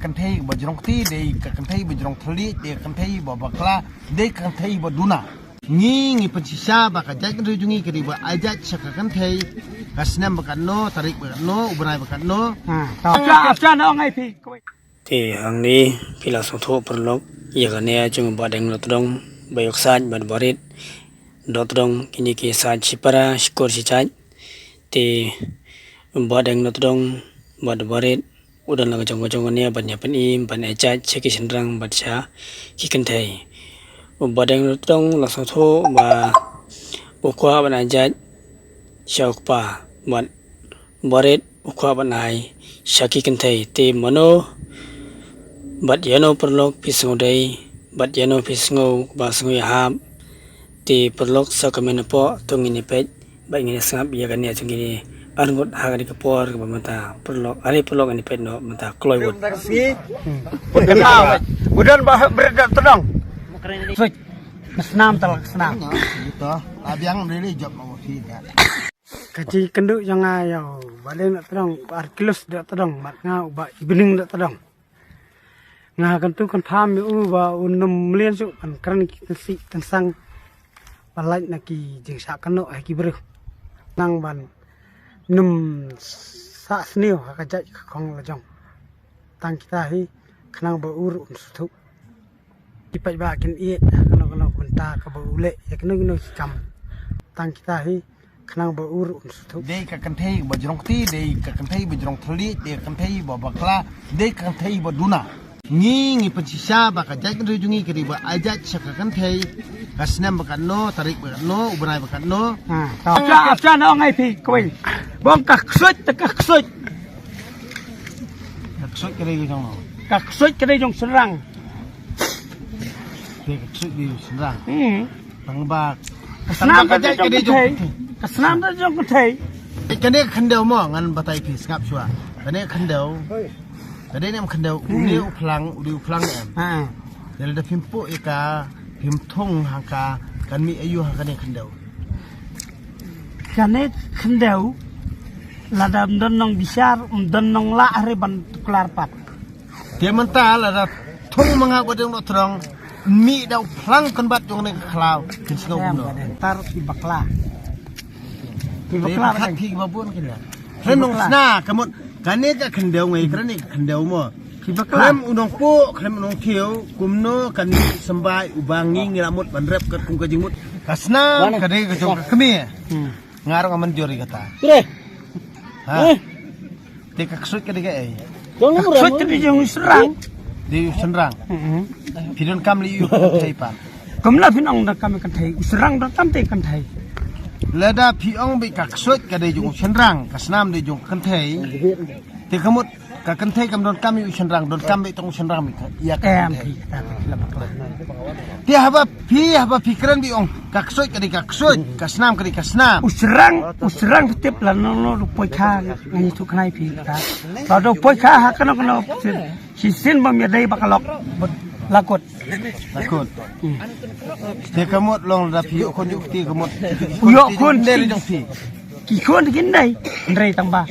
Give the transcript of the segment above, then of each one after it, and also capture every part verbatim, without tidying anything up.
Kynthei ba jrong kti, dei ka kynthei ba jrong thylliej, dei ka kynthei ba bakla, dei ka kynthei ba duna. Ngi ngi pynshisha ba ka jaitbynriew jong ngi ka dei ba ai jait sha ka kynthei. Ka snem ba katno, tarik ba katno, u bnai ba katno. Ha, to. After, after na ong ai phi. Te hangne phi la sngewthuh paralok ïa kane jong u Bah Deng Dohtdong, Bah Ïoksait bad Bah Rit Dohtdong, kine ki sait shipara shikor shijait. Te u Bah Deng Dohtdong bad Bah Rit u don la ka jong ka jong kane ban ïa pyni ban ai jait sha ki shynrang bad sha ki kynthei. U Bah Deng Dohtdong la sngewthuh ba u kwah ban ai jait sha u kpa bad Bah Rit u kwah ban ai sha ki kynthei. Te mano bad ïano paralok phi sngew dei bad ïano phi sngew ba sngew ïahap. Te paralok sa comment hapoh, to ngin ïa peit bad ngin ïa sngap ïa kane jong kine arngut ha kane ka por kaba mynta paralok. Are paralok ngin ïa peit noh mynta kloi wut. U don ba bret da tnong. Switch. Snam tal snam. Ito, abiang really job mau sih ya. Ka jingkynduh jong nga ïa u Bah Deng Dohtdong, Bah Arkilus Dohtdong, bad nga u Bah Ibning Dohtdong. Nga kyntu kynpham ïa u ba un ym mlien shuh ban kren ki tyngsih tyngsang ba lait na ki jingshah kynnoh ha ki briew. Nang ban ym sah sniew ha ka jait ka khong la jong. Tang kita hi khnang ba u ruh un sngewthuh. Ki paidbah kin ïeh ha kano kano ka bynta kaba u leh ïa kino kino ki kam. Tang kita hi khnang ba u ruh un sngewthuh. Dei ka kynthei ba jrong kti, dei ka kynthei ba jrong thylliej, dei ka kynthei ba bakla, dei ka kynthei ba duna. Ngi ngi pynshisha ba ka jaitbynriew jong ngi ka dei ba ai jait sha ka kynthei. Ka snem ba katno, tarik ba katno, u bnai ba katno. Ha, to. After, after na ong ai phi kawei. Bong ka ksuid te ka ksuid. Ka ksuid ka dei ka jong no. Ka ksuid ka dei jong shynrang. Te ka ksuid dei jong shynrang. Hmm. Tang ba ka snam ka dei jong kynthei. Ka snam ka dei jong kynthei. Kane ka khyndew mo ngan batai phi sngap shuwa. Kane ka khyndew. Ka dei ne em khyndew, u ne u phlang, u dei u phlang ne em. Ha. Te lada phim puh ïa ka, phim thung ha ka, kan mih aïu ha kane ka khyndew. Kane ka khyndew lada ym don nongbishar, ym don nonglah re ban tuklar pat. Te mynta lada thung ma nga u Bah Deng Dohtdong, mih da u phlang kynbat jong kane ka khlaw, kin sngew kumno. Tar ki bakla. Ki bakla. Phi ba bun kine. Khlem nong sna ka mut kane ka khyndew ngai kane ka khyndew mo. Ki bakla. Khlem u nongpuh, khlem u nongthiew, kumno kan symbai u ba ngi ngi la mut ban rep kat kum ka jingmut. Ka snam ka dei ka jong ka kmie. Hmm. Nga ruh nga mynjur ïa kata. Ha. Te ka ksuid ka dei kaei? Ka ksuid ka dei jong u shynrang. Dei u shynrang. Hmm. Phi donkam lei u kynthei pat. Kumno phin ong donkam ïa kynthei? U shynrang donkam te kynthei. Lada phi ong ba ka ksuid ka dei jong u shynrang, ka snam dei jong ka kynthei. Te ka mut ka kynthei kam donkam ïa u shynrang, donkam ba tang u shynrang ïa ka kynthei. Te haba phi, haba phi kren ba ong ka ksuid ka dei ka ksuid, ka snam ka dei ka snam. U shynrang, u shynrang phi tip lano lano u poi kha, ngan ïathuh khnai phi kata. Lada u poi kha ha kano kano shisien bym ïadei ba ka lok la kut. La kut. Te ka mut long lada phi ïoh khun ïoh kti ka mut. U ïoh khun dei jong phi. Ki khun kin dei. Hynrei tang ba.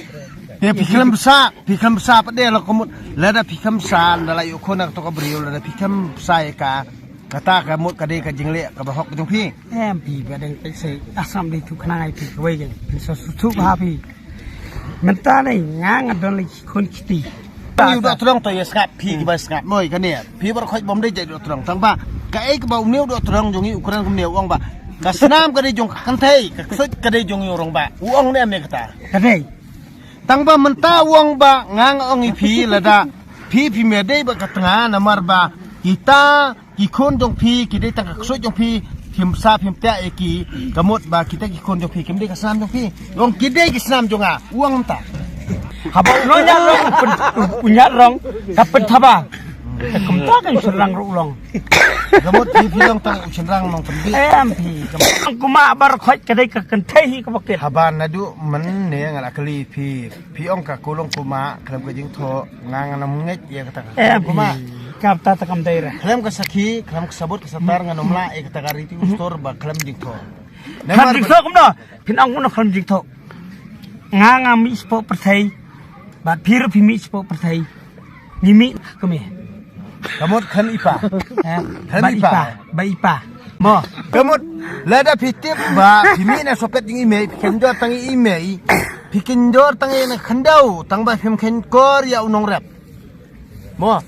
Te phi khlem bsa, phi khlem bsa pat de la ka mut. Lada phi khlem bsa, lada la ïoh khun na kato ka briew, lada phi khlem bsa ïa ka. Kata ka mut ka dei ka jingleh kaba hok jong phi. Em phi ba dang tai sei. Asam dei tu khnang ai phi kawei jeng. Phi sa su tu ba phi. Mynta ne nga nga don lei khun kti. Phi u Dohtdong to ïa sngap phi kiba sngap. Moi kane. Phi bar khoit bom dei jai Dohtdong tang ba. Kaei kaba u ne u Dohtdong jong ngi u kren kumne u ong ba. Ka snam ka dei jong ka kynthei, ka ksuid ka dei jong ngi u rangbah. U ong ne em ne kata. Ka dei. Tang ba mynta u ong ba nga nga ong ïa phi lada phi phi me dei ba ka tnga namar ba kita ki khun jong phi ki dei tang ka ksuid jong phi, phim sa phim tiak ïa ki, ka mut ba kita ki khun jong phi kim dei ka snam jong phi. U ong ki dei ki snam jong nga, u ong mynta. Haba u nong ñiah rong, u pyn-, u ñiah rong, ka pynthaba. Kumta ka u shynrang ruh u long. Ka mut phi phi long tang u shynrang nongpynbiej. Em phi, ka mut. Kumba bar khoit ka dei ka kynthei hi kaba kit. Haba naduh mynne nga la kylli phi. Phi ong ka kulong kumah, khlem ka jingthoh, nga ngan ym ngeit ïa kata ka kulong kumah. Em, phi, kata ta kam dei re. Khlem ka sakhi, khlem ka sabut ka satar, ngan ym lah ïa kata ka riti u stor ba khlem jingthoh. Khlem jingthoh kumno? Phin ong kumno khlem jingthoh? Nga nga mih shapoh pyrthei. Bad phi ruh phi mih shapoh pyrthei. Ngi mih na ka kmie. Ka mut khan i pa. Eh, khan ba i pa. Ba i pa. Mo. Ka mut lada phi tip ba phi mih na sopet jong i mei, phi kynjor tang ïa i mei. Phi kynjor tang ïa na khyndew, tang ba phim khenkor ïa u nongrep. Mo.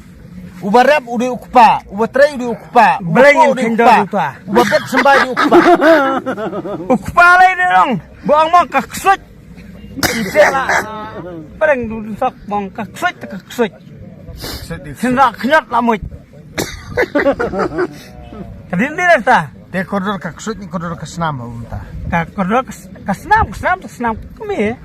Uba rep u dei u kpa, uba trei u dei u kpa, uba kpa u dei u kpa, uba bet symbai u dei u kpa. U kpa lei dei dong. Ba ong mo ka ksuid. Ite la. Pyrshang du du sok ba ong ka ksuid, ka ksuid. Syn ra khñiot la muid. Ka dien dien ta. Te kordor ka ksuid ni kordor ka snam ha um ta. Ka kordor ka s-, ka snam, ka snam, ka snam ka kmie.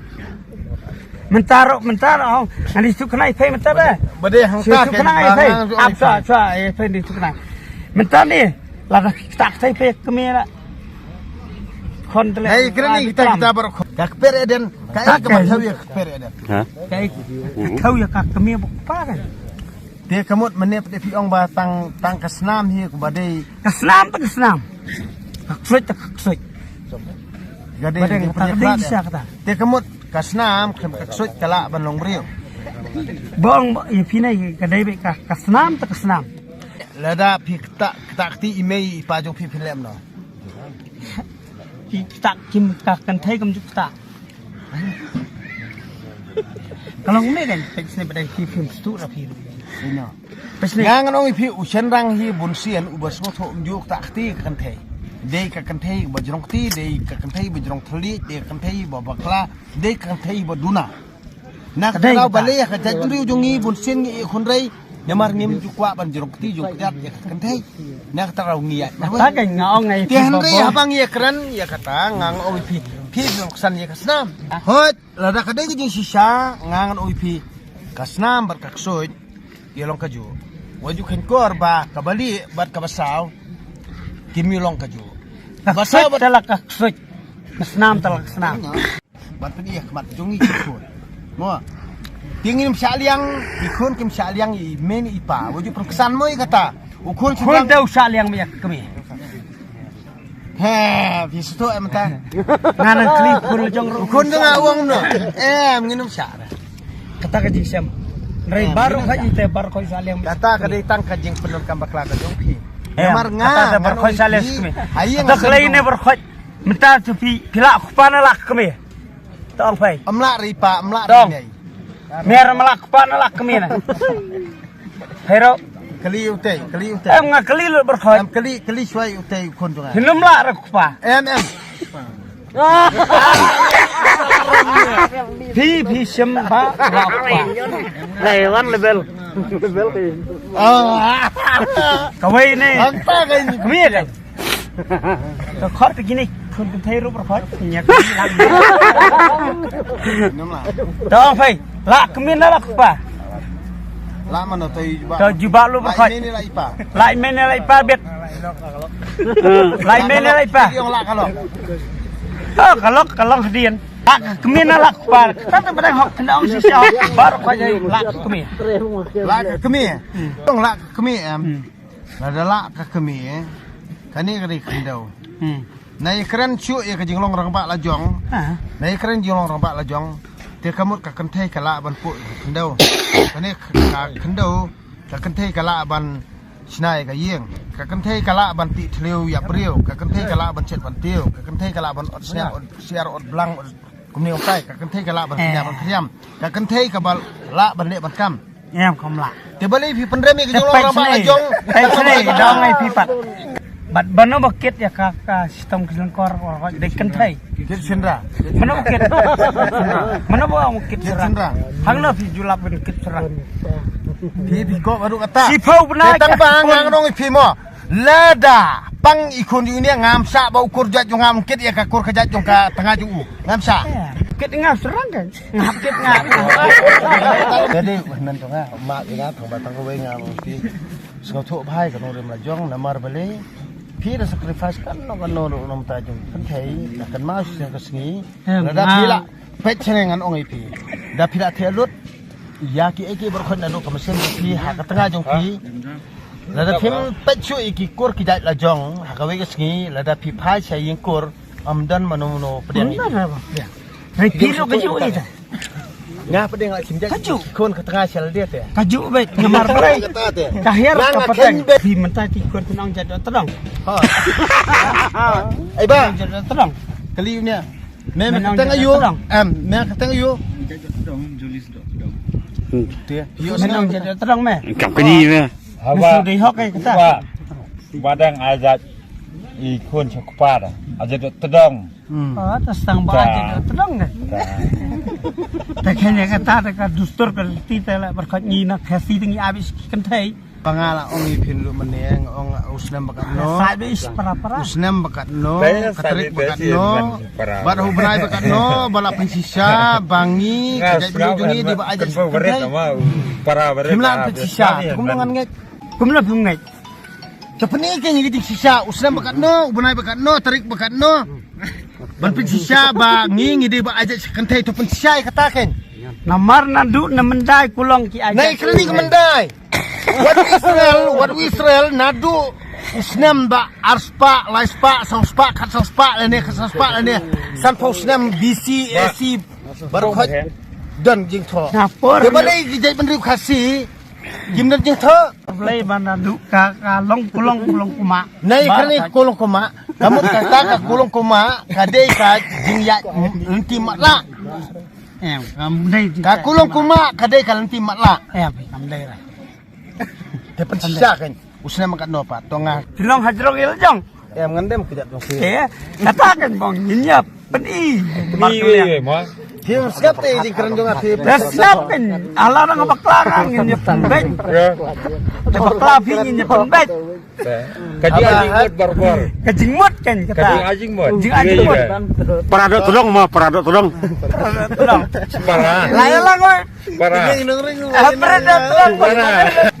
Mynta ruh, mynta ruh, oh, ngan di suk khnai phai mynta ba. Ba dei hangta suk khnai phai. Ap sa, sa, eh, phai di suk khnai. Mynta ni, lada kita ktai phai kmie la. Khon tle. Hei, kren ni kita, kita baroh khon. Ka kper eden. Ka ei ka ba thaw ïa ka kper eden. Ha? Ka ei ka thaw ïa ka kmie ba kpa kan. Te ka mut mynne phi ong ba tang, tang ka snam hi ka ba dei. Ka snam ta ka snam. Ka ksuid ta ka ksuid. Ka dei, ba dei ka dei sa kata. Te ka mut ka snam khlem ka ksuid ka lah ban long briew. Ba ong ba ïa phi ne ka dei ba ka, ka snam ta ka snam. Lada phi kta, kta kti i mei i pa jong phi phin lem no. Phi kta kim ka kynthei kam ju kta. Ka long ne kan pek sne ba dei phi phim stu ra phi. Ino. Pek sne. Nga ngan ong ïa phi u shynrang hi bun sien uba sngewthuh um ju kta kti ka kynthei. Dei ka kynthei ba jrong kti, dei ka kynthei ba jrong thylliej, dei ka kynthei ba bakla, dei ka kynthei ba duna. Na ka daw balei ka jaitbynriew jong ngi bun sien ngi ïa khun rei. Namar ngim ju kwah ban jrong kti jong kjat ïa ka kynthei. Na ka daw ngi ïa. Kata ka nga ong ngai. Te hynrei haba ngi ïa kren ïa kata nga ong ïa phi. Phi jong ksan ïa ka snam. Hoi, lada ka dei ka jingshisha nga ngan ong ïa phi. Ka snam bad ka ksuid ïa long ka ju. Wa ju khenkor ba ka bali bad ka basaw. Kim ïa long ka ju. Ka basaw bad ka ksuid. Ka snam ta la ka snam. Ban pynïaid khmat jong ngi ki khun. Mo. Te ngim shah liang, ki khun kim shah liang i mei i pa. Wa ju pyrkhat mo ïa kata. U khun khun te u shah liang mei ka kmie. He, phi sngewthuh em ta. Nga nang kli khun jong u khun jong nga u ong no. Em ngin ym shah. Kata ka jingshem. Rei baroh ka ite baroh ka shah liang. Kata ka dei tang ka jingpyndonkam bakla ka jong phi. Namar nga kata baroh ka shah liang kmie. Ai nga khlei ne baroh ka. Mynta tu phi, phi lah kpa ne lah kmie. Tong phai. Amla ri pa, amla ri nei. Mer amla kpa ne lah kmie na. Hero. Kali u tei, kali u tei. Em nga kali lu berkhoi. Em kali, kali shwai u tei u khun tu nga. Hinum lah ra kpa. Em, em. Phi, phi shem ba lah kpa. Nei, one level. Level ke. Oh. Kawai ne. Anta kai ni. Kmie kai. Ka khot ka jini khun kynthei ruh ruh khot. Nya ka lang. Tong phai. Lah kmie na lah kpa. Lah mano to jubab. To jubab lu ruh khot. Lah mene lah ipa bet. Lah mene lah ipa. Ong lah kalok. Oh kalok kalok dien. Lah kmie na lah kpa. Kata bedang hok kena ong sisi hok. Baroh khot jai lah kmie. Lah kmie. Ong lah kmie em. Lada lah ka kmie, kane ka dei khyndew. Hmm. Na ïa kren shuh ïa ka jinglong rangbah la jong. Ha. Na ïa kren jinglong rangbah la jong. Te ka mut ka kynthei ka lah ban puh ïa ka khyndew. Kane ka khyndew, ka kynthei ka lah ban shna ïa ka ïing. Ka kynthei ka lah ban tih thliew ïa briew. Ka kynthei ka lah ban shet ban tiew. Ka kynthei ka lah ban ot sniap, ot siar, ot blang, ot Kumne u tai, ka kynthei ka lah ban kñia ban kñiam. Ka kynthei ka ba lah ban leh ban kam. Em kam lah. Te balei phi pynrem ïa ka jong long rama ka jong. Peit sne, dong ai phi pat. Bad bano ba kit ïa ka, ka shitom ki lyngkor ko dei kynthei. Kit shynra. Bano ba kit. Bano ba kit shynra. Hangno phi ju lap ban kit shynra. Phi phi ko baru kata. Sipau bnai. Tang ba ngang nong phi mo. Lada pang i khun jong i ne ngam sah ba u kur jait jong ngam kit ïa ka kur ka jait jong ka tnga jong u. Ngam sah. Kit ngam serang kan. Ngam kit ngam. Jadi nan jong nga ma ïa nga thong ba tang wei ngam ti. Sngewthuh bha ïa ka nongrim la jong namar balei. Phi da sacrifice kan no kan no no ta jong kan thei kan ma sha ka sngi. Lada phi la peit sha ngan ong ïa phi. Da phi la theh lut ïa ki ei ki baroh naduh ka mynsiem jong phi ha ka tnga jong phi. Lada phim peit shuh ïa ki kur ki jait la jong ha kawei ka sngi lada phi phai sha ïing kur ym don mano mano pdiang. Hei phi ruh ka ju ïa ta. Nga pdeng la kim jait. Kaju. Khun ka tnga shel dia te. Kaju beit, ngamar brai. Kata te. Ka hiar ka pateng. Phi mynta ki khun phin ong jait doh tdong. Ha. Ai ba. Jait doh tdong. Kali nia. Me me kateng ayu. Em, me kateng ayu. Jait doh tdong, Julius doh tdong. Te. Yo men ong jait doh tdong me. Kam kani me. Haba. Dei hok ai kata. Ba dang ajat i khun sha kpa da. Ajat doh tdong. Hmm. Oh, tas tang ba aja tdong ne. Te kene kata te ka dustur ka riti te la barkat ngi na khasi te ngi abis ki kynthei. Ba nga la ong i phin lu meneng ong u snem ba katno. Sa be is para para. U snem ba katno, ka tarik ba katno. Bad u bnai ba katno, ba la pynshisha ba ngi ka jait bynriew jong ngi dei ba aja kynthei. Para para. Him la pynshisha, kum ngan ngeit. Kum la pung ngeit. Te pyni ke ngi dei shisha, u snem ba katno, u bnai ba katno, tarik ba katno. Ban pynshisha ba ngi ngi dei ba aja kynthei to pynshisha ïa kata ken. Namar naduh na Myndai kulong ki aja. Nai kren ni ka Myndai. Wat Israel, wat Israel naduh u snem ba ar spah, lai spah, saw spah, khat saw spah lane, khat saw spah lane. Sanphew snem B C, A C, barkhot don jingthoh. Te balei ki jait bynriew Khasi kim don jingthoh. Blei ba naduh ka, ka long kulong, kulong kuma. Nai kane kulong kuma. Ka mut kata ka kulong kuma ka dei ka jingïaid lynti matlah. Em, kam dei. Ka kulong kuma ka dei ka lynti matlah. Em, kam dei lah. Te pynshisha kan. U snem ka no pa to nga. Ki long hajrong il jong. Em, ngan dem kjat jong phi. Te kata kan bong nginyap. Pyni. Ni ma. Phi sngap te jingkren jong phi. Te sngap kan. Ala nang bakla kan nginyap pynbeit. Te bakla phi nginyap pynbeit. Ka jingmut barbar. Ka jingmut kan kata. Ka jingmut. Jingmut. Para doh tdong ma, para doh tdong. Para doh tdong. Para. Lai lang oi. Para. Para doh tdong. Para.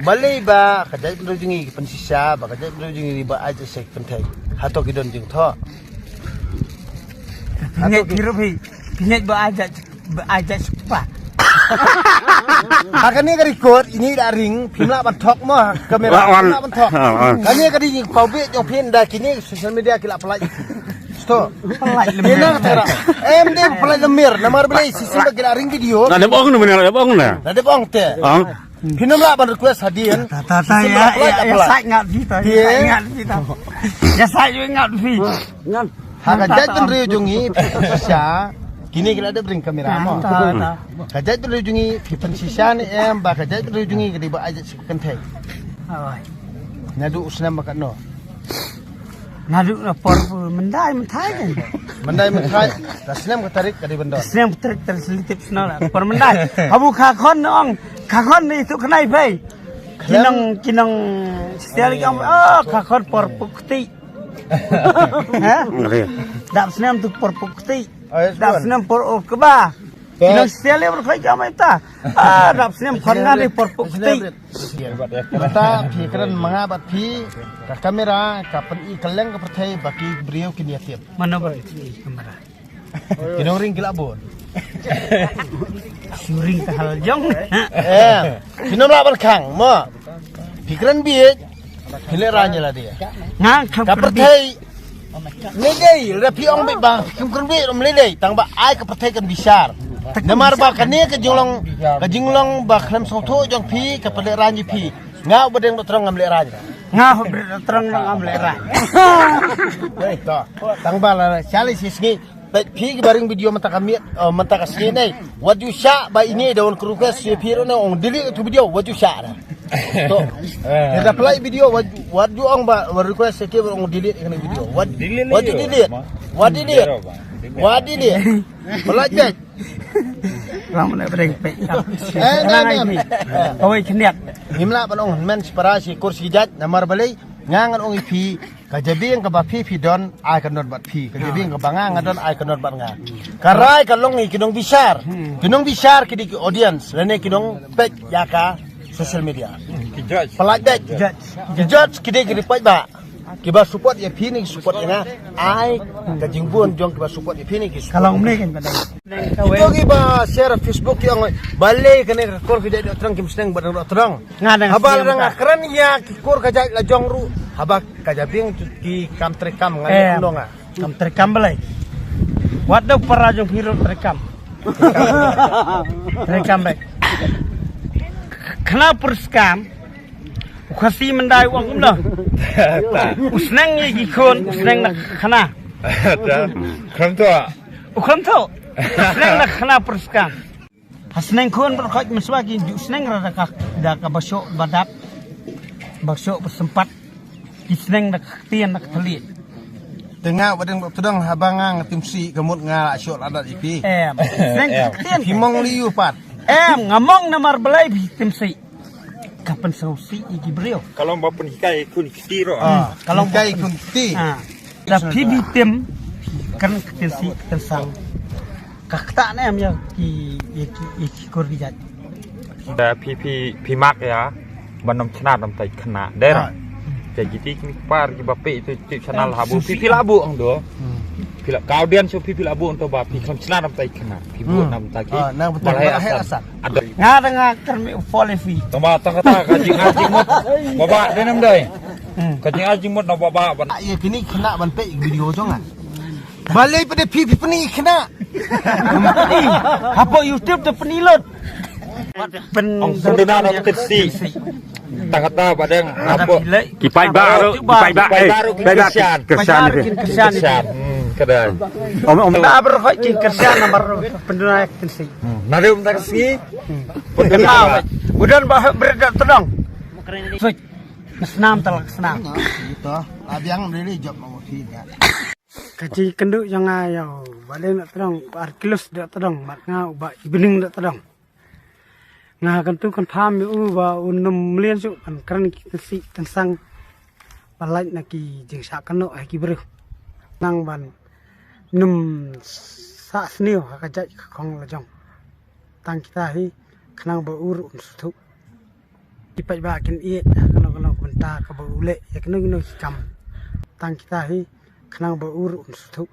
Balei ba ka jait bynriew jong ngi pynshisha ba ka jait bynriew jong ngi ba aja sek pynthei. Hato ki don jingthoh. Ngai kirup hi. Ngai ba aja Ba aja supa. Ha kane ka record ini da ring phim lah ban thok mo kamera phim lah ban thok. Kane ka dei pau be jong phin da kine social media ki la pynlait. Sto. Pynlait lemir. Em dei pynlait lemir namar balei shisha ba ki la ring video. La dep ong na, la dep ong na. La dep ong te. Phin ym lah ban request hadien. Ta ta ya ya ya sai ngat phi ta. Ya sai ngat phi ta. Ya sai ngat phi. Ha ka jait bynriew jong ngi phi pynshisha. Kine ki la dep ring kamera mo. Ka jait bynriew jong ngi phi pynshisha ne em ba ka jait bynriew jong ngi ka dei ba aja shi kynthei. Naduh u snem ba katno. Naduh na por myndai mynthai kan. Myndai mynthai. Ka snem ka tarik ka dei ban don. Snem ka tarik tarik selitip snem la por myndai. Habu ka khon ong ka khon ni tu khnai phai. Kinong kinong sel jong oh ka khon por pukti. Ha? Dap snem tu por pukti. Dap snem por ur kba. Kinong sel por khoi jam ita. Ah, dap snem khon nga dei por pukti. Mata phi kren manga bat phi ka kamera ka pyn i ka leng ka pyrthei ba ki briew kin ïa tip. Mano ba ki kamera. Ki nong ring ki la bun. Suring ka hal jong. Eh, ki nong la ban khang mo. Phi kren biej. Phi le rang ïa la dia. Nga kham ka pyrthei. Mledei, lada phi ong beit ba phi kum kren beit ym mledei, tang ba ai ka pyrthei kan bishar. Namar ba kane ka jinglong, ka jinglong ba khlem sngewthuh jong phi ka pynlehrain ïa phi. Nga u ba deng dok trong ngam lehrain. Nga u ba deng dok trong ngam lehrain. To, tang ba la shali shi sngi. Peit phi ki baring video mynta ka miet, mynta ka sngi nei. Wat ju shah ba ine da wan request ïa phi ruh ne ong delete tu video wat ju shah da. To. Ynda pynlait video wat ju ong ba wan request ïa ki ong delete ïa kane video. Wat ju delete. Wat delete. Wat delete. Pynlait beit. Ram ne breng peit. Eh, na na. Kawei khyndiat. Ngim lah ban ong men shi para shi kur shi jait namar balei nga ngan ong ïa phi. Ka jabieng kaba phi phi don ai ka nod bad phi. Ka jabieng kaba nga nga don ai ka nod bad nga. Ka rai ka long i ki nongbishar. Ki nongbishar ki dei ki audience lane ki nongpeit ïa ka social media. Ki judge. Pynlait dei. Ki judge ki dei ki dei peit ba. Kiba support ïa phi ne ki support ïa nga. Ai ka jingbun jong kiba support ïa phi ne ki support. Ka long ne kan ka dei. Ito kiba share Facebook ki ong balei kane ka kor ki dei dok terang kim sneng bad dok terang. Nga dang haba la dang kren ïa ki kur ka jait la jong ruh haba ka jabieng ki kam treikam nga ong nga. Kam treikam balei. Wat da para jong phi ruh treikam. Re kam re. Khana pyrskam. U Khasi mynta u ong kumno? U sneng ïa ki khun, u sneng na khana. Kham to. U kham to. U sneng na khana pyrskam. Ha sneng khun baroh khoit mynshwa ki ju sneng ra da ka, da kaba shoh ba dap, ba shoh ba sympat. Ki sneng da ka ktien da ka thylliej. Te nga ba dang tdong haba nga nga tim si ka mut nga la shoh la dat ipi. Em. Sneng da ka ktien. Phi mong li yu pat. Em, nga mong namar balei phi tim si. Ka pynsngewsih ïa ki briew. Ka long ba pynhikai khun kti ro. Ah, ka long ba pynhikai khun kti. Ah. Da phi bi tim kan ktien si kan sang. Ka kta ne em ïa ki, ïa ki, ïa ki kur ki jait. Da phi phi phi mak ïa ban nym chna dam tai khana. Dei ra. Te ki ti ki par ki ba pe tu tu channel ha bu. Phi phi la bu ang do. Phi la kau dian so phi phi la bu ang to ba phi kham chna dam tai khana. Phi bu nam ta ki. Ah, nang betul. Ba hai asal. Nga da nga kyrme u follow phi. Tama tang kata ka jing ai jing mut. Baba dei nam dei. Ka jing ai jing mut na baba ban. Ïa kini khana ban pe video jong nga. Balei pada phi phi peni khana. Hapo YouTube te peni lot. Ong sendena na kit si. Tang kata ba deng hapo. Ki paidbah ro, ki paidbah, eh, paidbah Khristan. Khristan. Khristan. Hmm, kadang. Om om. Ba ber khoi ki Khristan namar penduna kit si. Hmm, nari um tak si. Penduna. Udan ba ber da tedong. Sik. Snam tal snam. Gitu. Abiang dili job mau sih ya. Ka jingkynduh jong nga ïa u Bahdeng da tdong, u Arkilus da tdong, bad nga u Bah Ibning da tdong. Nga kyntu kynpham ïa u ba un ym mlien shuh ban kren ki kynsi kynsang ba lait na ki jingshah kynnoh ha ki briew. Nang ban ym sah sniew ha ka jait ka khong la jong. Tang kita hi khnang ba u ruh un sngewthuh. Ki paidbah kin ïeit ha kano kano ka bynta kaba u leh ïa kano kano ki kam. Tang kita hi khnang ba u ruh un sngewthuh.